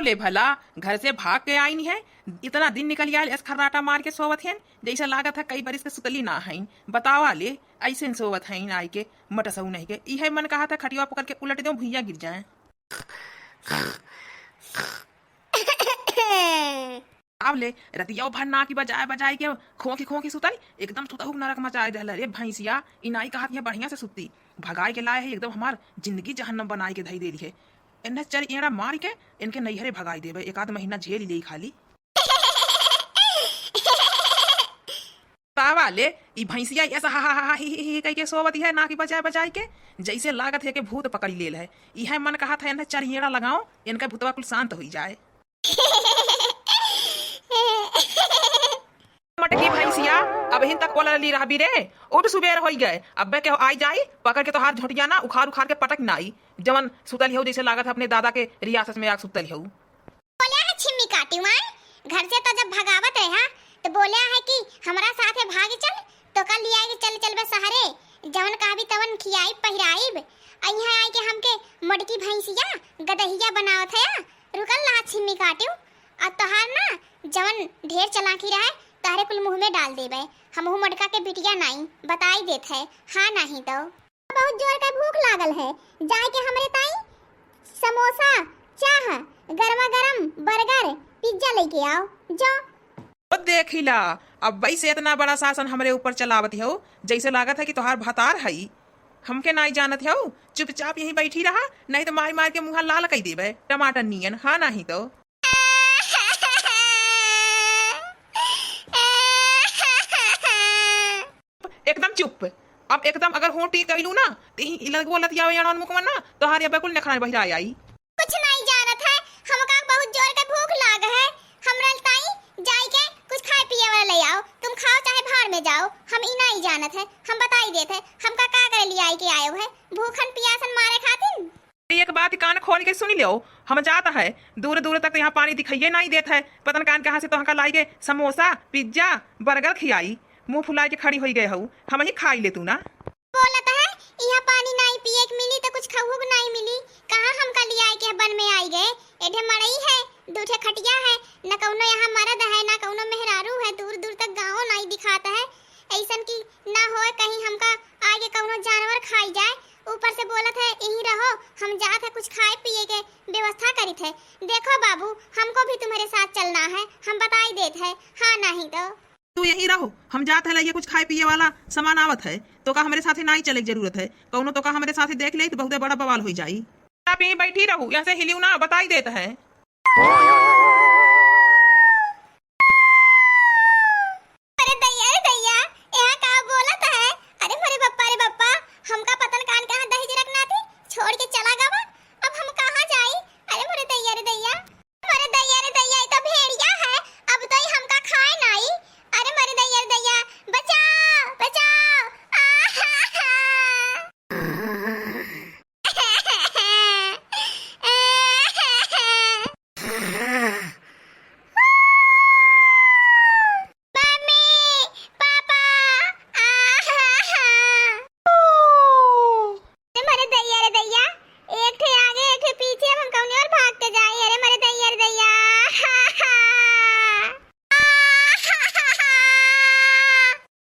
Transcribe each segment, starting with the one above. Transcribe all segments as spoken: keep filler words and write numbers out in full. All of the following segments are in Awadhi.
ले भला, घर से भाग के आइन है, इतना दिन निकल आयल, ऐस खर्राटा मार के सोवत हैं, जैसे लागत है कई बरिस के सुतली ना हईन। बतावा ले, ऐसे सोवत हईन आई के, मटसऊ नहीं के। इहे मन कहा था खटिया पकड़ के उलट दो, भुइया गिर जाए। अब ले रतिया भर नाकी बजाए बजाए के खोंकी खोंकी सुतल, एकदम सुतहुक नरक मचाए देहल रे भैंसिया। ई नाई कहत है बढ़िया से सुत्ती, भगाए के लाए है, एकदम हमार जिंदगी जहन्नम बनाए के धई देली है। इन्हें चर एड़ा मार के इनके नैहरे भगाई देबे, एक आध महीना झेल ले खाली। तावा ले, ई भैंसिया ऐसा हा हा हा हा ही ही ही कह के सोवत है नाकी बजाए बजाए के, जैसे लागत है कि भूत पकड़ लेल है। इहे मन कहत है इन्हें चर एड़ा लगाओ, इनका भूतवा कुल शांत होई जाए। मटकी भैंसिया, अबहिन तक पोलली रहबी रे, उठ सुबेर होई गए, अब्बे के आई जाई, पकड़ के तोहार झोंटिया ना उखाड़ उखाड़ के पटक नाई, जवन सुतल हो जैसे लागत है अपने दादा के रियासत में आग सुतल हो। बोले है छिम्मी काटी माई, घर से तो जब भगावत रहा तो बोले है कि हमरा साथे भाग चल, तो का लिया के चल चलबे सहरे, जवन कहबी तवन खियाई पहिराइब। आ यहाँ आए के हमके मटकी भैंसिया गदहिया बनावत है। रुकल रहा छिम्मी काटियो, आ तोहार ना जवन ढेर चलाकी रहे तहरे कुल मुँह में डाल देबे। हमहू मटका के बिटिया नाई बताई देत है, हाँ नाही तो। बहुत जोर का भूख लागल है, जाए के हमरे ताई समोसा, चाह, गरमा गरम बर्गर, पिज्जा लेके आओ, जो। ओ देखिला, अब वैसे इतना बड़ा शासन हमरे ऊपर चलावत हो, जैसे लागत है कि तोहार भतार हई। हमके नाई जानत हो, चुपचाप यहीं बैठी रहा, नहीं तो मार मार के मुँह लाल कई देबे टमाटर नियन, हाँ नाही तो। एकदम चुप। अब एकदम अगर होटी कैलू ना, तो ही लगबो लतियावे अड़न मुकवा ना, तोहार या बिल्कुल नखरा बहिरा आई। कुछ नहीं जानत है, हमका बहुत जोर के भूख लाग है। हमरा ताई जाई के कुछ खाए पिए वाला ले आओ, तुम खाओ चाहे भाड़ में जाओ, हम ई नहीं जानत है। हम बताई देत है, हमका का करे लिए आई के आयो है, भूखन पियासन मारे खातिर। एक बात कान खोल के सुन लियो, हम जात है, दूर दूर तक तो यहाँ पानी दिखाइए नहीं देत है। पता न कान कहाँ से तोहका लाई के समोसा, पिज्जा, बर्गर खियाई, मुँह फुलाए के खड़ी होई गए हऊ, हम ही खाई ले तू ना। बोलत है, यहाँ पानी नहीं पिए के मिली तो कुछ खाऊ के नहीं मिली। कहाँ हमका लियाए के बन में आई गए, एठे मड़ई है, दू ठे खटिया है, न कौनो यहाँ मर्द है, न कौनो मेहरारू है, दूर दूर तक गाँव नहीं दिखात है। ऐसन की ना होए कहीं हमका आगे कौनो जानवर खाई जाए। ऊपर से बोलत है, "यहीं रहो, हम जात है कुछ खाए पिए के व्यवस्था करित है।" देखो बाबू, हमको भी तुम्हारे साथ चलना है, हम बताई देत है, हाँ नहीं तो। तू यहीं रहो, हम जात है लइए कुछ खाए पिए वाला सामान आवत है, तोका हमरे साथे नाई चले के जरूरत है, कौनो तोका हमरे साथे देख ले तो बहुते बड़ा बवाल होई जाई। आप यहीं बैठी रहू, यहाँ से हिलियो ना, बताई देत है। अरे दैया रे दैया, यहाँ का बोलत है? अरे मोरे बप्पा रे बप्पा, हमका पता न कान कहाँ दहेज रखना थी, छोड़ के चला गवा। अब हम कहाँ जाई? अरे मोरे दैया रे दैया, मोरे दैया रे दैया, ई तो भेड़िया है, अब तो ई हमका खाए नाई। अरे मोरे दैया रे दैया, बचाओ, बचाओ। आहा हा। मम्मी, पापा, आहा हा। अरे मोरे दैया रे दैया, एक ठे आगे, एक ठे पीछे, अब हम कौनी ओर भाग के जाई? अरे मोरे दैया रे दैया, आहा हा।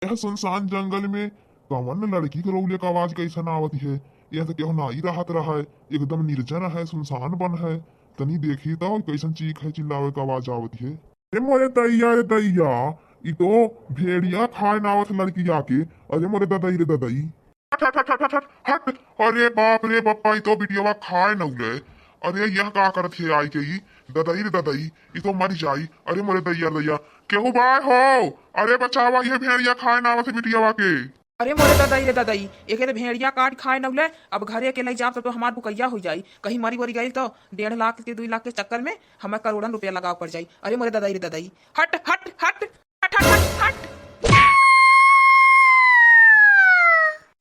यह सुनसान जंगल में कवन लड़की के रोले का आवाज कैसन आवत है? यह तो केहू नाई रहत रहा है, एकदम निर्जन है, सुनसान बन है। तनी देखी तो कैसन चीख है, चिल्लावे का आवाज आवत है। ए मोरे दैया रे दैया, ई तो भेड़िया खाए ना आवत लड़किया के। अरे मोरे ददई रे ददई। हट, हट, हट, हट, हट, हट। अरे बाप रे बप्पा, ई तो बिटियावा खाए नउले। अरे यह का करत है आई के ई? ददई रे ददई, ई तो मर जाई। अरे मोरे दैया रे दैया, केहू बाय हो? अरे बचावा, ये भेड़िया खाए ना आवत है बिटियावा के। अरे मोरे ददई रे ददई, एके तो भेड़िया काट खाए नउले, अब घरे के लई जाब तब तो हमार बुकैया हो जाई। कहीं मरी वरी गई तो डेढ़ लाख के, दुई लाख के चक्कर में हमें करोड़न रुपया लगाव पड़ जाई। अरे मोरे ददई रे ददई, हट, हट, हट। हट, हट, हट, हट।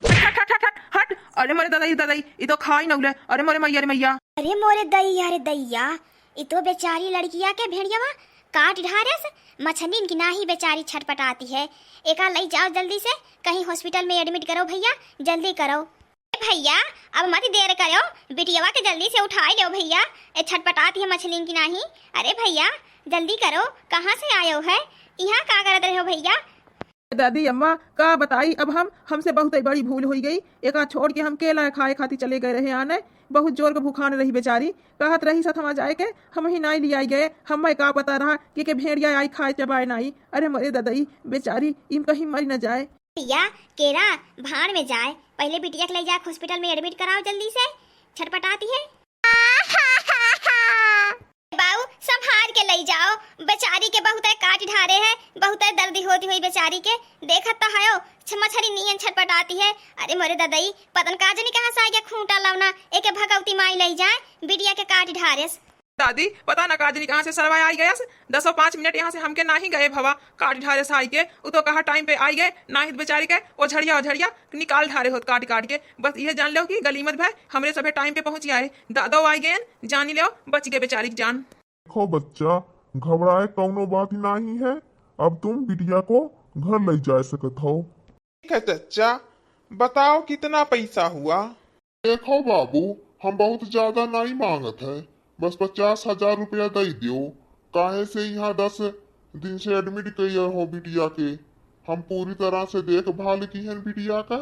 हट, हट, हट, हट, हट। अरे मोरे ददई, ददई, ई तो खाई नउले। अरे मोरे मैया रे मैया। अरे मोरे दैया रे दैया, ई तो बेचारी लड़किया के भेड़ियावा काट ढारस। मछलिन की नाही बेचारी छटपटाती है। एका लई जाओ जल्दी से, कहीं हॉस्पिटल में एडमिट करो भैया, जल्दी करो। ए भइया, अब मत देर करो, बिटियवा के जल्दी से उठाइ लेव भइया। ए छटपटात है मछलिन की नाहीं। अरे भइया, जल्दी करो, कहाँ से आयो है? इहाँ का करत रहे हो भइया? दादी अम्मा, का बताई अब हम, हमसे बहुत बड़ी भूल होइ गई। एका छोड़ के हम केला खाए खातिर चले गए रहे आने। बहुत जोर के भूखान रही बेचारी, कहत रही सथवा जाए के, हमही नाई लियाई गए। हमें का पता रहा कि के भेड़िया आई खाए चबाए नाई। अरे मोरे ददई, बेचारी इम कहीं मरि न जाए। भइया, केरा भाड़ में जाए, पहिले बिटिया के लइ जाके hospital में admit कराओ जल्दी से, छटपटाती है। बाऊ, संभार के लइ जाओ, बेचारी के बहुते काट ढारे है, बहुते दर्द होती हुई बेचारी के। देखत तो हयो, छ-, मछरी नियन छटपटाती है। अरे मोरे ददई, पतन का जनी कहाँ से आ गया खूंटा लवना, एके भगवती माई लइ जाए, बिटिया के काट ढारेस। दादी, पता ना का जनी कहाँ से सरवा आई गयस। दसो पाँच मिनट यहाँ से हमके नाही गए भवा, काट ढारेस आई के। उ तो कहा time पे आई गए, नाही त बेचारी के ओ झड़िया, ओ झड़िया निकाल ढारे होत काट काट के। बस इहे जान लेव कि गलीमत भय हमरे सभे time पे पहुँच आए। दादो आई गयन, जानी लेव बच गए बेचारी के जान। देखो बच्चा, घबराए कौनो बात नाही है। अब तुम बिटिया को घर लइ जा सकत हो। ठीक है चच्चा, बताओ कितना पैसा हुआ? देखो बाबू, हम बहुत ज्यादा नाई मांगत है, बस पचास हजार रुपया दइ दियो। काहे से यहाँ दस दिन से admit कइले हो बिटिया के, हम पूरी तरह से देखभाल किहन बिटिया का,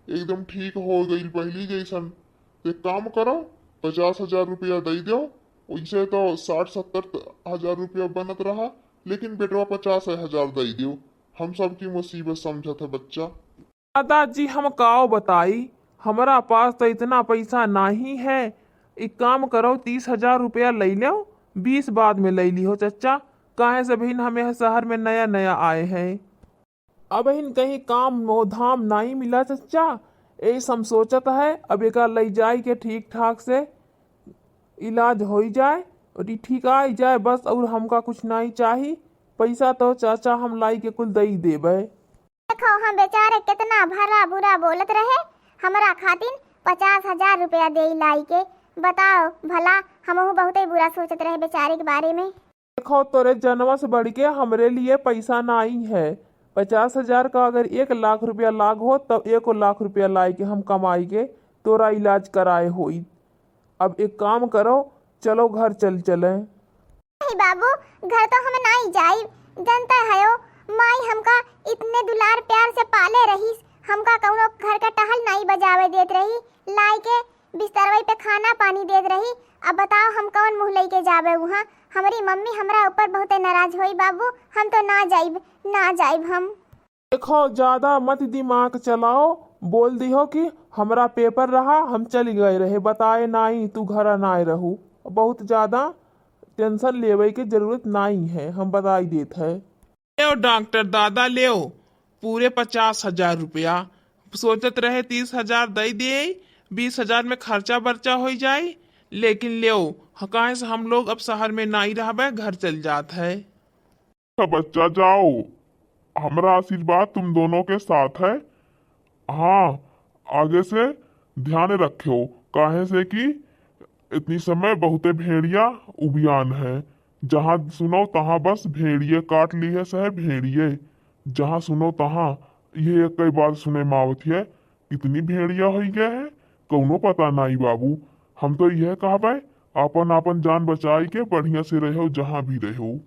एकदम ठीक हो गइल पहली जैसन। एक काम करो, पचास हजार रुपया दइ दियो। वैसे तो साठ सत्तर हजार रुपया बनत रहा, लेकिन बेटवा पचास हजार दइ दियो, हम सबकी मुसीबत समझत है बच्चा। दादाजी, हम काव बताई, हमरा पास तो इतना पैसा नाही है। एक काम करो, तीस हजार रुपया लइ लेव, बीस बाद में लइ लिहो चच्चा, काहे से बहिन हम यह शहर में नया नया आए हैं। अबहिन कहीं काम वो धाम नाही मिला चच्चा, यही हम सोचत है अब एका लइ जाई के ठीक ठाक से इलाज होइ जाए और ई ठीक आइ जाए बस, और हमका कुछ नाही चाही। पैसा तो चाचा हम लाई के कुल दइ देबे। देखो, हम बेचारे कितना भला बुरा बोलत रहे, हमरा खातिन पचास हजार रुपया देइ लाई के। बताओ भला, हमहू बहुते बुरा सोचत रहे बेचारे के बारे में। देखो, तोरे जनवा से बढ़ के हमरे लिए पैसा नाई है। पचास हजार का अगर एक लाख रुपया लाग हो, तब एको लाख रुपया लाई के हम कमाई के तोरा इलाज कराए होई। अब एक काम करो, चलो घर चल चले। नहीं बाबू, घर तो हम नाई जाइब। जनता हयो, माई हमका इतने दुलार प्यार से पाले रहीस, हमका कौनो घर का टहल नाई बजावे देत रही, लाई के बिस्तरवई पे खाना पानी देत रही। अब बताओ, हम कौन मुँह लइके जाबे उहाँ? हमरी मम्मी हमरा ऊपर बहुते नाराज होई बाबू, हम तो ना जाइब, ना जाइब हम। देखो, ज्यादा मत दिमाग चलाओ, बोल दिहो कि हमरा paper रहा, हम चली गए रहे, बताए नाई, तू घरा नाई रहू। बहुत ज्यादा tension लेवे के जरूरत नाई है, हम बताई देत है। लेव डॉक्टर दादा, लेव पूरे पचास हजार रुपया। सोचत रहे तीस हजार दइ दे, बीस हजार में खर्चा बर्चा होइ जाई, लेकिन लेव, ह-, काहे से हम लोग अब शहर में नाई रहबे, घर चल जात है। अच्छा बच्चा, जाओ, हमरा आशीर्वाद तुम दोनों के साथ है। हाँ, आगे से ध्यान रखो, काहे से कि इतनी समय बहुते भेड़िया उबियान है। जहाँ सुनो तहाँ बस भेड़िए काट लिहे से है भेड़िए। जहाँ सुनो तहाँ ये एक ही बात सुने में आवत है, इतनी भेड़िया होइ गए है, कौनो पता नाई बाबू। हम तो यह कहबे, आपन आपन जान बचाई के बढ़िया से रहो, जहाँ भी रहो।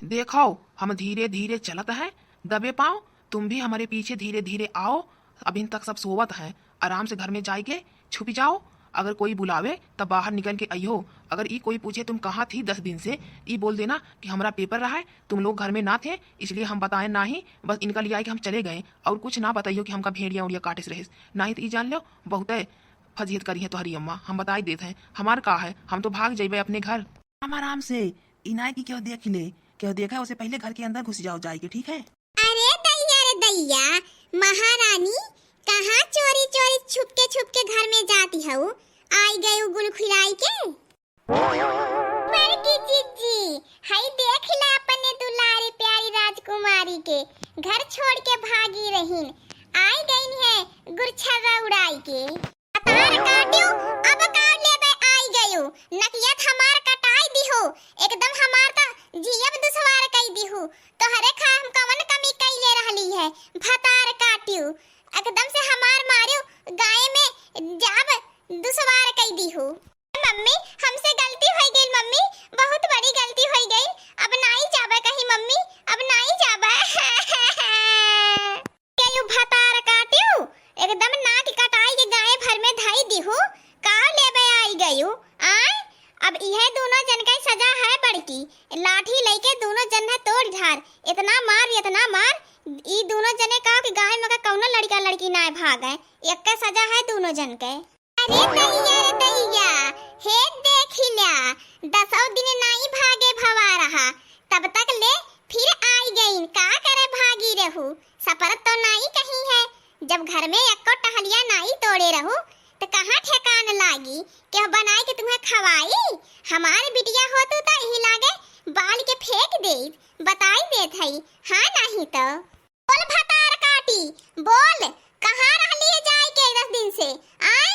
देखो, हम धीरे धीरे चलत हैं, दबे पाँव, तुम भी हमरे पीछे धीरे धीरे आओ। अभिन तक सब सोवत हैं, आराम से घर में जाइके छुपि जाओ। अगर कोई बुलावे, तब बाहर निकल के अइहो। अगर ई कोई पूछे, "तुम कहाँ थी दस दिन से?" ई बोल देना कि हमरा paper रहा है, तुम लोग घर में ना थे, इसलिए हम बताए नाही, बस इनका लियाए कि हम चले गए, और कुछ ना बताइयो कि हमका भेड़िया उड़िया काटे से रहे। नाही तो ई जान लो, बहुते फजीहत करी है तोहरी अम्मा। हम बताई देत हैं, हमार का है, हम तो भाग जइबे अपने घर। आराम आराम से, ई नाही कि केहू देख ले, केहू देखा उसे पहिले घर के अंदर घुस जाओ जाइके, ठीक है? अरे दैया रे दैया, महारानी कहाँ चोरी चोरी छुपके छुपके घर में जाती हऊ, आई गयू गुल खुलाई के। बड़की जिज्जी, हई देख ला अपने दुलारी प्यारी राजकुमारी के, घर छोड़ के भागी रहीन, आई गईन है गुरछर्रा उड़ाई के। भतार काट्यू, अब का लेबे आई गयू, नकिया त हमार कटाई दिहू, एकदम हमार त जियब दुसवार कई दिहू। तोहरे खा हम कवन कमी कइले रहली है, भतार काट्यू, एकदम से हमार मारियो गाय में जाब दुश्वार कई दीहू। मम्मी, हमसे गलती होई गई मम्मी, बहुत बड़ी गलती होई गई। अब नाई जाबे कहीं मम्मी, अब नाई जाबे। गयू भतार काटियो, एकदम नाक कटाई के गाय भर में धई दीहू। का लेबे आई गयू? आय, अब इहे दोनों जन के सजा है बड़की। लाठी लेके दोनों जन है तोड़ झार, इतना मार, इतना मार। ई दोनों जने का कि गाय में का कौनो लड़का लड़की नाय भागे, एक के सजा है दोनों जन के। अरे दैया रे दैया, हे देखी ल्या, दसौ दिन नाई भागे भवा रहा, तब तक ले फिर आई गईन। का करे भागी रहू, सपरत तो नाई कहीं है। जब घर में एको टहलिया नाई तोड़े रहू, त कहाँ ठेकान लागी? केहू बनाई के तुम्हें खवाई? हमार बिटिया होतू त यही लागे बाल के फेंक देइत, बताई देत हई, हाँ नहीं तो। बोल भतार काटी, बोल, कहाँ रहली है जाए के दस दिन से? आय,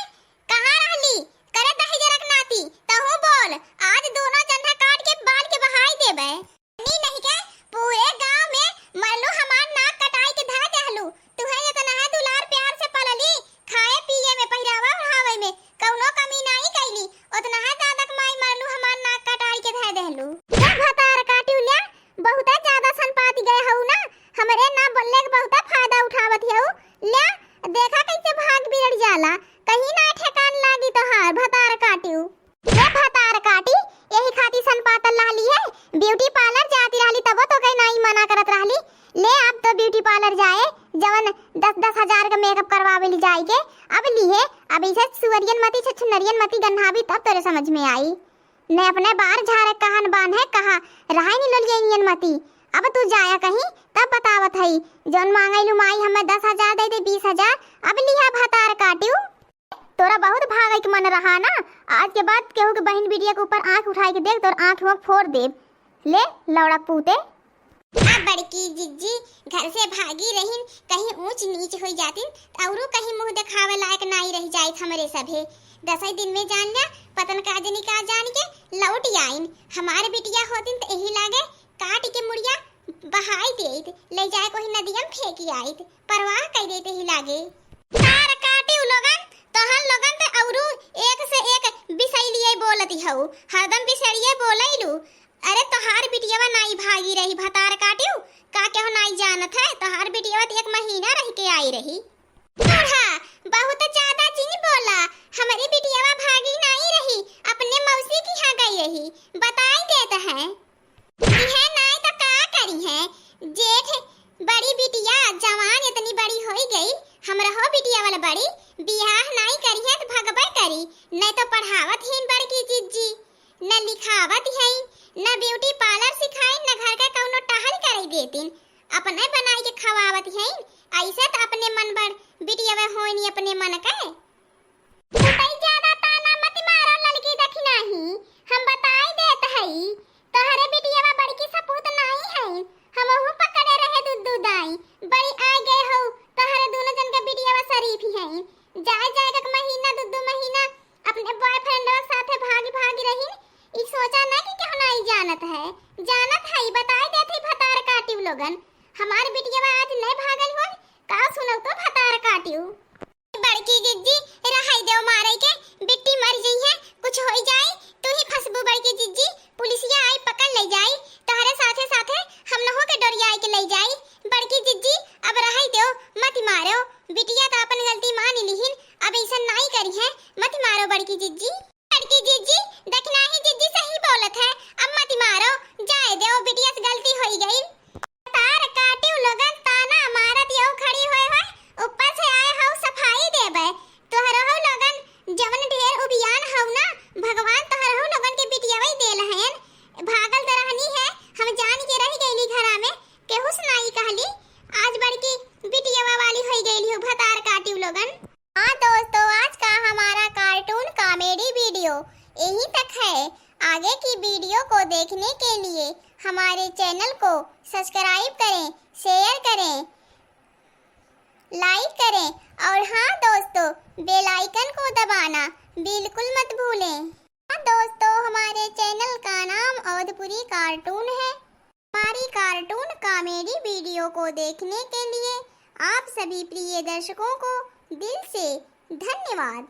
कहाँ रहली? करे दहिजरक नाती, तहू बोल, आज दोनों जन्हा काट के बाल के बहाई देबे। नी नहीं के पूरे गांव में मरलू हमार नाक कटाई के धर देहलू। तुहे इतना है दुलार प्यार से पलली, खाए पिए में, पहिरावा ओढ़ावे में कौनो कमी नाई कैली, उतना है दादा के माई मरलू हमार नाक कटाई के धर देहलू। ए भतार काटी ल्या, बहुते ज्यादा सनपाती गए हऊ ना, हमरे ना बोलले के बहुते फायदा उठावत हऊ। ले, देखा कैसे भाग बिगड़ जाला, कहीं ना ठेकान लागी तोहार भतार काटियो। ये भतार काटी, यही खातिर सनपातल रहली है, ब्यूटी पार्लर जाती रहली तबो तो कहीं नाई मना करत रहली। ले, अब तो ब्यूटी पार्लर जाए, जवन दस दस हजार का मेकअप करवावे ली जाए के, अब लिहे, अब इसे सुअरियन मती, छछुनरियन मती गन्हावी, तब तोरे समझ में आई। ने अपने बार झारे कहन बान्हे कहा, रहाई नी लोलिया इनियन मती। अब तू जाया कहीं, तब बतावत हई, जौन मांगैलू माई हमें दस हजार दे दे, बीस हजार, अब लिहा भतार काटियो। तोरा बहुत भागै के मन रहा ना, आज के बाद केहू के बहिन बिटिया के ऊपर आँख उठाई के देख, तोर आँख में फोड़ देब। ले, लौड़ा पूते। अब बड़की जिज्जी घर से भागी रहिन, कहीं ऊंच नीच होई जातिन, त औरू कहीं मुंह देखावे लायक नाई रह जाइत हमरे सभे। दसई दिन में जान जा, पतन का जनी का जान के लौट आइन। हमार बिटिया होतिन त यही लागे काट के मुड़िया बहाई देइत, ले जाए कोई नदिया में फेंकी आइत, परवाह कई देइत यही लागे। तार काटी उ लोगन, तोहन लोगन त औरू एक से एक बिसैलिए बोलती हऊ, हरदम बिसैलिए बोलैलू। अरे तोहार बिटियावा नाई भागी रही भतार काटियो, का केहू नाई जानत है? तोहार बिटियावा त एक महीना रह के आई रही। बूढ़ा, बहुत ज्यादा जिन बोला, हमरी बिटियावा भागी नाई रही, अपने मौसी की यहाँ गई रही, बताई देत है। इहे नाई त का करी है, जेठ बड़ी बिटिया जवान इतनी बड़ी होई गई, हमरहो बिटिया वाला बड़ी बियाह नाई करी है त भगबे करी, नहीं तो पढ़ावत हीन बड़की जिज्जी, न लिखावत हई, न ब्यूटी पार्लर सिखाई, न घर का कौनो टहल करे देतिन, अपने बनाई के खवावत हई। ऐसे त अपने मन बड़ बिटिया होइनी अपने मन के। तू तई ज्यादा ताना मत मारो ललकी दखिनाही, हम बताई देत हई, तोहरे बिटियावा बड़की सपूत नाई है, हमहू पकड़े रहे दुद्दू दाई, बड़ी आ गए हो, तोहरे दोनों जन के बिटियावा शरीफ ही है। जाए जाए एक महीना दुद्दू महीना अपने बॉयफ्रेंड के साथे भागी भागी रहिन, ई सोचा ना कि केहू नाई जानत है, जानत है, बताई देत हई भतार काटियो लोगन, हमार बिटियावा आज नहीं भागल होई, का सुनौ तो भतार काटियो। बड़की जिज्जी, रहाई देव मारे के, बिट्टी मर जइहे, कुछ होई जाई, तू ही फंसबू बड़की जिज्जी, पुलिसिया आई पकड़ ले जाई, तोहरे साथे साथे हमनहू के डोरियाई के ले जाई। बड़की जिज्जी, अब रहाई देव, मत मारो, बिटिया त अपन गलती मान लिहिन, अब ऐसन नाई करिहे, मत मारो बड़की जिज्जी। बड़की जिज्जी, दखिनाही जिज्जी सही बोलत है, अब मत मारो, जाए देव, बिटिया से गलती होई गई। तार काटियो लोगन ताना मारत यहू खड़ी होए होए, ऊपर से आए हऊ सफाई देबे। तोहरहू लोगन जवन ढेर उबियान हऊ ना, भगवान तोहरहू लोगन के बिटियवई देल हयन। भागल त रहनी है, हम जान के रह गईली घरा में, केहू से नाई कहली। आज बड़की बिटियवा वाली होई गईली हो भतार काटियो लोगन। हाँ दोस्तों, आज का हमारा कार्टून कॉमेडी वीडियो यहीं तक है। आगे की वीडियो को देखने के लिए हमारे चैनल को सब्सक्राइब करें, शेयर करें, लाइक करें और हाँ दोस्तों, बेल आइकन को दबाना बिल्कुल मत भूलें। हाँ दोस्तों, हमारे चैनल का नाम अवधपुरी कार्टून है। हमारी कार्टून कॉमेडी वीडियो को देखने के लिए आप सभी प्रिय दर्शकों को दिल से धन्यवाद।